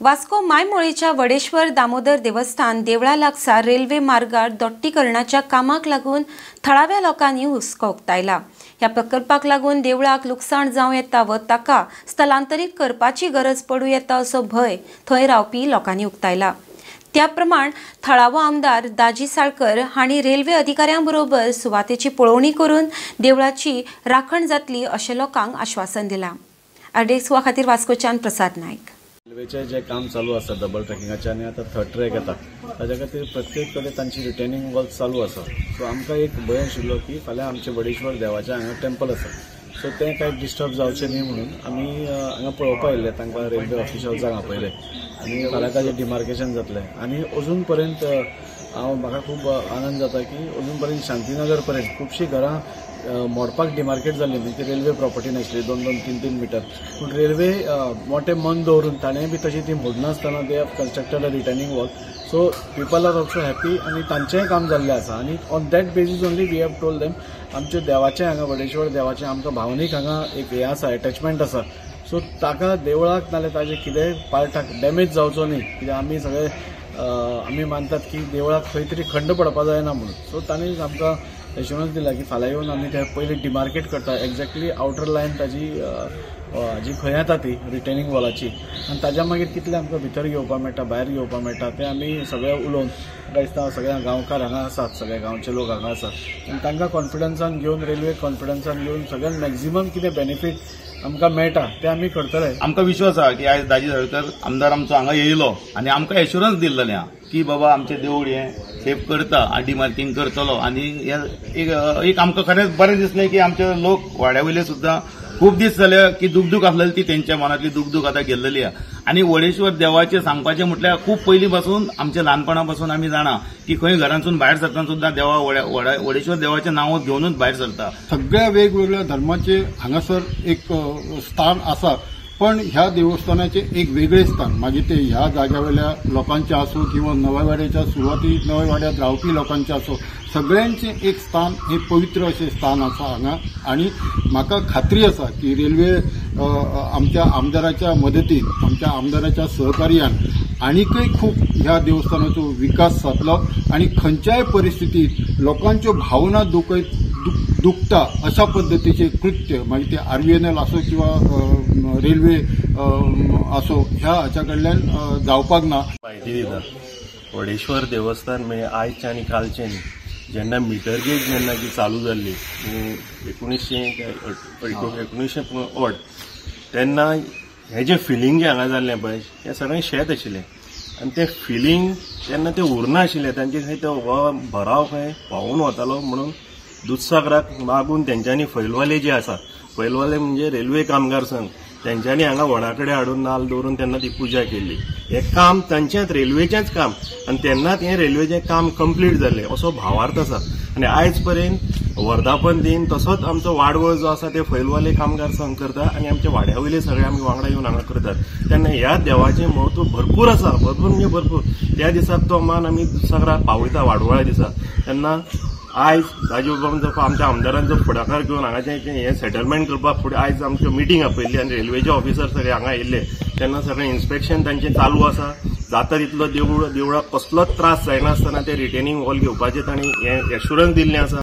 वास्को मायमोळेच्या वडेश्वर दामोदर देवस्थान देवळा लागसार रेल्वे मार्गार दोट्टीकरणाच्या कामाक लागून थळाव्या लोकांनी हुस्को उक्तायला. ह्या प्रकल्पाक लागून देवळाक लुकसाण जावं येता व ताका स्थलांतरीत करपाची गरज पडूं येता असो भंय थंय रावपी लोकांनी उक्तायला. त्या प्रमाण थळावो आमदार दाजी साळकर हांणी रेल्वे अधिकाऱ्यां बरोबर सुवातेची पळोवणी करून देवळाची राखण जातली अशें लोकांक आश्वासन दिलां. आरडीएक्स खातीर वास्कोच्यान प्रसाद नायक. रेल्वेचें जें काम चालू आसा डबल ट्रॅकिंगाचें आनी आतां थर्ड ट्रॅक येता ताच्या खातीर प्रत्येक कडेन तांची रिटेनिंग वॉल चालू आसा. सो आमकां एक भंय आशिल्लो की फाल्यां आमचें वडेश्वर देवाचें हांगा टेम्पल आसा, सो तें कांय डिस्टर्ब जावचें न्ही म्हणून आमी हांगा पळोवपा आयिल्ले, तांकां रेल्वे ऑफिशल्सांक आपयले आनी फाल्यां ताजें डिमार्केशन जातलें. आनी अजून पर्यंत हांव म्हाका खूब आनंद जाता की अजून पर्यंत शांतीनगर पर्यंत खुबशीं घरां मोडपाक डिमार्केट जाल्ली, म्हणजे रेल्वे प्रॉपर्टी नाशिल्ली 2-2, 3-3 मिटर, पूण रेल्वे मोठें मन दवरून ताणें बी तशी ती मोडनासतना they have constructed a retaining wall. So people are also happy आनी तांचेंय काम जाल्लें आसा. आनी on that basis only we have told them आमच्या देवाचें हांगा वडेश्वर देवाचें आमकां भावनीक हांगा एक हें आसा, एटॅचमेंट आसा. सो ताका देवळाक नाल्यार ताजें कितेंय पार्टाक डॅमेज जावचो न्ही, कित्याक आमी सगळे आमी मानतात की देवळाक खंय तरी खंड पडपा जायना म्हणून. सो तांणी आमकां एश्योरन्स दिला की फाल्यां येवन आमी ते पयलीं डिमार्केट करता एक्झॅक्टली आवटर लायन ताजी जी खंय येता ती रिटेनिंग वॉलाची, आनी ताज्या मागीर कितलें आमकां भितर घेवपा मेळटा भायर घेवपा मेळटा तें आमी सगळें उलोवन, म्हाका दिसता सगळे गांवकार हांगा आसात, सगळे गांवचे लोक हांगा आसात आनी तांकां कॉन्फिडन्सान घेवन रेल्वे कॉन्फिडन्सान घेवन सगळ्यांत मॅक्झिमम कितें बेनिफीट आमकां मेळटा तें आमी करतले. आमकां विश्वास आहा की आयज दाजी साळकर आमदार आमचो हांगा येयलो आनी आमकां एश्युरन्स दिल्लें आहा की बाबा आमचें देवूळ हें सेफ करता आनी डिमार्किंग करतलो. आनी एक आमकां खरेंच बरें दिसलें की आमचे लोक वाड्या वयले सुद्दां खूब दीस जाले की दुखदूख आसलेली ती तेंच्या मनांतली दुखदूख आतां गेल्लेली आहा. आनी वडेश्वर देवाचें सांगपाचें म्हटल्यार खूब पयलीं पासून आमच्या ल्हानपणा पासून आमी जाणा की खंय घरांतसून भायर सरतना सुद्दां देवा वडेश्वर देवाचें नांव घेवनूच भायर सरता. सगळ्या वेगवेगळ्या धर्माचे हांगासर एक स्थान आसा, पण ह्या देवस्थानाचे एक वेगळे स्थान, मागीर ते ह्या जाग्यावेल्या लोकांचे आसूं किंवा नव्या वाड्याच्या सुरवाती नव्या वाड्यात रावपी लोकांचे आसूं, सगळ्यांचे एक स्थान हे पवित्र अशें स्थान आसा हांगा. आनी म्हाका खात्री आसा की रेल्वे आमच्या आमदाराच्या मदतीन, आमच्या आमदाराच्या सहकार्यान आनीकय खूब ह्या देवस्थानाचो विकास जातलो आनी खंयच्याय परिस्थितीत लोकांच्यो भावना दुखता अशा पद्दतीचे कृत्य मागीर ते आरव्हीएनएल आसो किंवा रेल्वे आसो ह्या हाच्या कडल्यान जावपाक ना. म्हायती दिता वडेश्वर देवस्थान म्हणजे आयचें आनी कालचें न्ही, जेन्ना मिटर गेज जेन्ना जी चालू जाल्ली 1908 तेन्ना हें जें फिलींग जें हांगा जाल्लें पळय हें सगळें शेत आशिल्लें आनी तें फिलींग तेन्ना तें उरनाशिल्लें, तांचे खंय तो भराव खंय व्हांवून वतालो म्हणून दुधसागराक मागून तेंच्यांनी फैलवाले जे आसा, फैलवाले म्हणजे रेल्वे कामगार संघ, तेंच्यांनी हांगा वडा कडेन हाडून नाल दवरून तेन्ना ती पुजा केल्ली. हें काम तांचेंच रेल्वेचेंच काम आनी तेन्नाच हें रेल्वेचें काम कंप्लीट जाल्लें असो भावार्थ आसा. आनी आयज पर्यंत वर्धापन दिन तसोच आमचो वाडवळ जो आसा ते फैलवाले कामगार संघ करता आनी आमच्या वाड्या वयले सगळे आमी वांगडा येवन हांगा करतात. तेन्ना ह्या देवाचें म्हत्व भरपूर आसा, भरपूर म्हणजे भरपूर. त्या दिसाक तो मान आमी दुधसागराक पावयता वाडवळ्या दिसा. तेन्ना आयज राजीव आमच्या आमदारांचो फुडाकार घेवन हांगाचें हें सेटलमेंट करपाक फुडें आयज आमच्यो मिटींग आपयल्ली आनी रेल्वेचे ऑफिसर सगळे हांगा येयल्ले तेन्ना सगळें इन्स्पेक्शन तांचें चालू आसा. जाता तितलो देवळाक कसलोच त्रास जायनासतना ते रिटेनिंग वॉल घेवपाचें तांणी हें एश्युरन्स दिल्लें आसा.